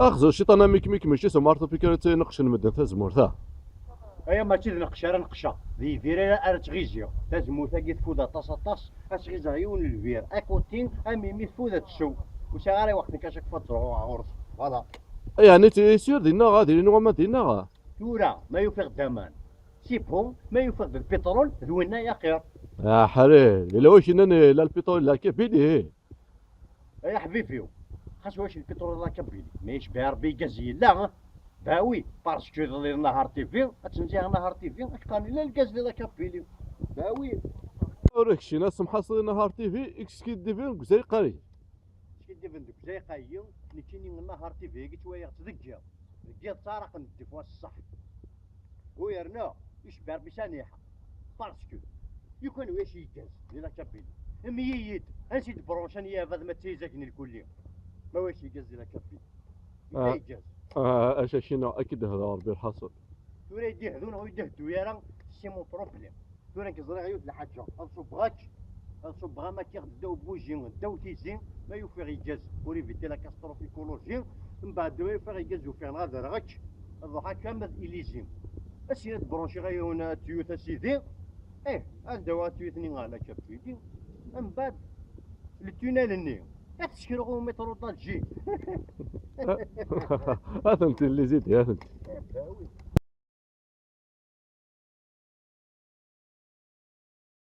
اخزر الشيطان ميك ميك ماشي سمارتو بيكر نقش المدن تزمورتا. ايا ماشي د نقشه راه نقشه ذي فير راه تغيزيو تازمورتاكي تفوت طاس طاس اتغيزا يون الفير à côté اميمي تفوت تسو وسا غير وقت كاشك فوا تروح غورس voilà. يعني t'es sûr دينا غادي نوا ما دينا. تورا ما يوفق الدمان c'est bon، ما يوفق البترول ذوينا يا خير. يا حري الا واش انني لا البترول لا Kabylie. يا حبيبي خاص واش البترول la Kabylie ما يشبه ربي غازي لا bah oui، parce que نهار TV تنزيها نهار TV قال لا الغاز ديال la Kabylie، bah oui. ورك شي ناس محصلين نهار TV اكسكي دي في زي قري. شكي دي فندق زي قايو نكيني نهار TV كي تويا تذكيا ذكيا تسارق ندي فوا الصح ويرنا يشبع ربي سانيحه parce que يكون واش يغاز ديال la Kabylie مييد انسيت برونشان يا هذا ما تيزاكني الكلية ما واش يغاز ديال la Kabylie. يغاز. آه اش شنو اكيد هذا ربي الحاصل. تورا يدهدون هو يدهدو يا c'est mon problème. تورا كزري غيوت الحاجه انصب غاك انصب غا ما كيغداو بوجي داو تيزي ما يوفي غيجاز pour éviter la catastrophe écologique. من بعد ما يوفي غيجاز وفي غادر غاك الضحى كامل اليزين اسينا تبرونشي غيون تيوتا سيدي ايه عندها تيوتني غالا كابيدي من بعد ال tunnel ني تسكرغو métro d'Alger. اثنت اللي زيدي اثنت. bah oui.